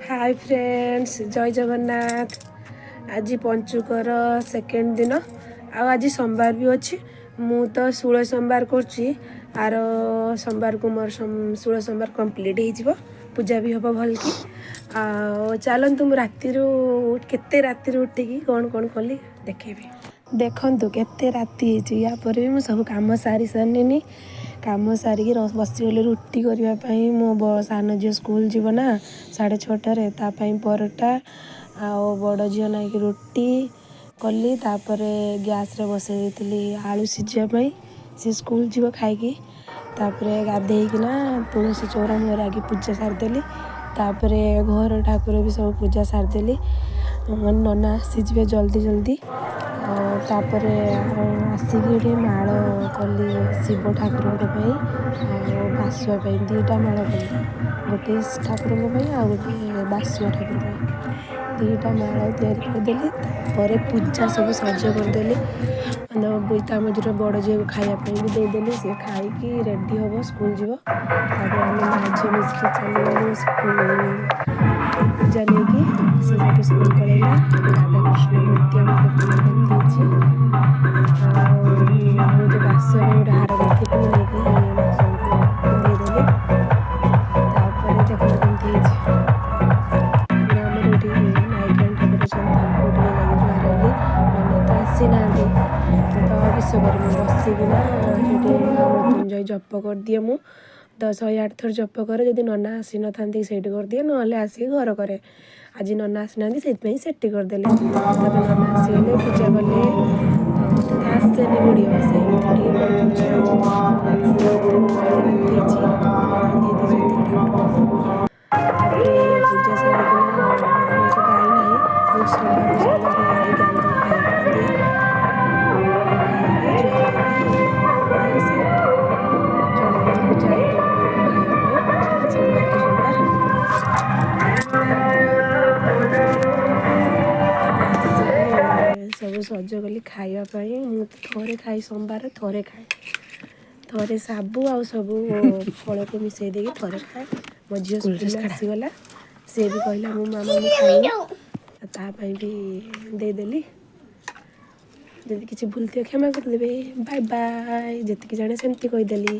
High friends, ଜୟ ଜଗନ୍ନାଥ। ଆଜି ପଞ୍ଚୁକର second ଦିନ ଆଉ ଆଜି ସୋମବାର ବି ଅଛି। ମୁଁ ତ 16 ସୋମବାର କରୁଛି। ଆର ସୋମବାରକୁ ମୋର 16 ସୋମବାର କମ୍ପ୍ଲିଟ୍ ହେଇଯିବ, ପୂଜା ବି ହେବ ଭଲକି। ଆଉ ଚାଲନ୍ତୁ, ମୁଁ ରାତିରୁ କେତେ ରାତିରୁ ଉଠିକି କ'ଣ କ'ଣ କଲି ଦେଖେଇବି। ଦେଖନ୍ତୁ କେତେ ରାତି ହେଇଛି, ୟା ପରେ ବି ମୁଁ ସବୁ କାମ ସାରି ସାରିନି। କାମ ସାରିକି ବସିଗଲି ରୁଟି କରିବା ପାଇଁ। ମୋ ସାନ ଝିଅ ସ୍କୁଲ ଯିବ ନା 6:30ରେ, ତା ପାଇଁ ପରଟା ଆଉ ବଡ଼ ଝିଅ ନାଇକି ରୁଟି କଲି। ତାପରେ ଗ୍ୟାସ୍ରେ ବସେଇ ଦେଇଥିଲି ଆଳୁ ସିଝିବା ପାଇଁ, ସେ ସ୍କୁଲ ଯିବ ଖାଇକି। ତାପରେ ଗାଧେଇକିନା ତୁଳସୀ ଚଉରା ମୂଳରେ ଆଗେ ପୂଜା ସାରିଦେଲି। ତାପରେ ଘର ଠାକୁର ବି ସବୁ ପୂଜା ସାରିଦେଲି। ନନା ଆସିଯିବେ ଜଲ୍ଦି ଜଲ୍ଦି। ଆଉ ତାପରେ ଆସିକି ଏଠି ମାଳ କଲି ଶିବ ଠାକୁରଙ୍କ ପାଇଁ ଆଉ ବାସୁଆ ପାଇଁ। ଦୁଇଟା ମାଳ କଲି, ଗୋଟେ ଠାକୁରଙ୍କ ପାଇଁ ଆଉ ଗୋଟେ ବାସୁଆ ଠାକୁର ପାଇଁ। ଦୁଇଟା ମାଳ ତିଆରି କରିଦେଲି। ତାପରେ ପୂଜା ସବୁ ସଜ କରିଦେଲି। ତା ମଝିରେ ବଡ଼ ଝିଅକୁ ଖାଇବା ପାଇଁ ବି ଦେଇଦେଲି। ସେ ଖାଇକି ରେଡ଼ି ହେବ, ସ୍କୁଲ ଯିବ। ତାପରେ ଆମେ ମା ଝିଅ ମିଶିକି ଚାଲିଗଲୁ ସ୍କୁଲ ପୂଜା ନେଇକି। ସେ ସେଠୁ ସ୍କୁଲ ପଳେଇଲା। ରାଧାକୃଷ୍ଣ ମୂର୍ତ୍ତି ଆମର ଦେଖନ୍ତୁ କେମିତି ହେଇଛି। ଆଉ ମୁଁ ଯେଉଁ ବାସୁଆ ପାଇଁ ଗୋଟେ ହାର କରିଥିଲି, ମୁଁ ନେଇକି ବାସୁଆଙ୍କୁ ପିନ୍ଧେଇଦେଲି। ତାପରେ ଦେଖନ୍ତୁ କେମିତି ହେଇଛି। ତାପରେ ଆମର ଏଠି ନାଇକାଣୀ ଠାକୁର ଅଛନ୍ତି, ତାଙ୍କୁ ଟିକେ ଯାଇକି ଜୁହାର ହେଲି। ନନା ତ ଆସିନାହାନ୍ତି, ତ କିସ କରିବି? ବସିକିନା ସେଠି ମହାମୃତ୍ୟୁଞ୍ଜୟ ଜପ କରିଦିଏ। ମୁଁ ତ 108 ଥର ଜପ କରେ। ଯଦି ନନା ଆସିନଥାନ୍ତି, ସେଇଠି କରିଦିଏ, ନହେଲେ ଆସିକି ଘର କରେ। ଆଜି ନନା ଆସିନାହାନ୍ତି, ସେଥିପାଇଁ ସେଠି କରିଦେଲି। ତାପରେ ନନା ଆସିଗଲେ, ପୂଜା କଲେ। ମୋତେ ତ ଆସେନି ଭିଡ଼ିଓ, ସେମିତି ଟିକେ କରିଦେଉଛି। ଆଉ କେତେ ରାତି ହେଇଛି, ନନା ପିନ୍ଧେଇ ଦେଇଛନ୍ତି ଠାକୁରଙ୍କୁ। ତାପରେ ପୂଜା ସାରିକିନା ଆମର ତ ଗାଈ ନାହିଁ, ମୁଁ ସୋମବାରକୁ ସୋମବାର ଗାଈକି ତାଙ୍କୁ ଖାଇବା ପାଇଁ ଦିଏ। ଖାଇକି ଜୁହାର ହେଇକି ପଳେଇ ଆସେ। ଜଣେ ଘରକୁ ଯାଏ ଦେବା ପାଇଁ ତାଙ୍କୁ ଖାଇବା ପାଇଁ ସୋମବାରକୁ ସୋମବାର। ଦେଖନ୍ତୁ, ତାପରେ ଆସିକି ସବୁ ସଜ କଲି ଖାଇବା ପାଇଁ। ମୁଁ ତ ଥରେ ଖାଏ, ସୋମବାର ଥରେ ଖାଏ। ଥରେ ସାବୁ ଆଉ ସବୁ ଫଳକୁ ମିଶାଇ ଦେଇକି ଥରେ ଖାଏ। ମୋ ଝିଅ ସ୍କୁଲରୁ ଆସିଗଲା, ସିଏ ବି କହିଲା, ମୁଁ ମାମା, ମୁଁ ଖାଇବି। ଆଉ ତା ପାଇଁ ବି ଦେଇଦେଲି। ଯଦି କିଛି ଭୁଲ ଥିବ, କ୍ଷମା କରିଦେବେ। Bye bye. ଯେତିକି ଜାଣେ ସେମିତି କହିଦେଲି।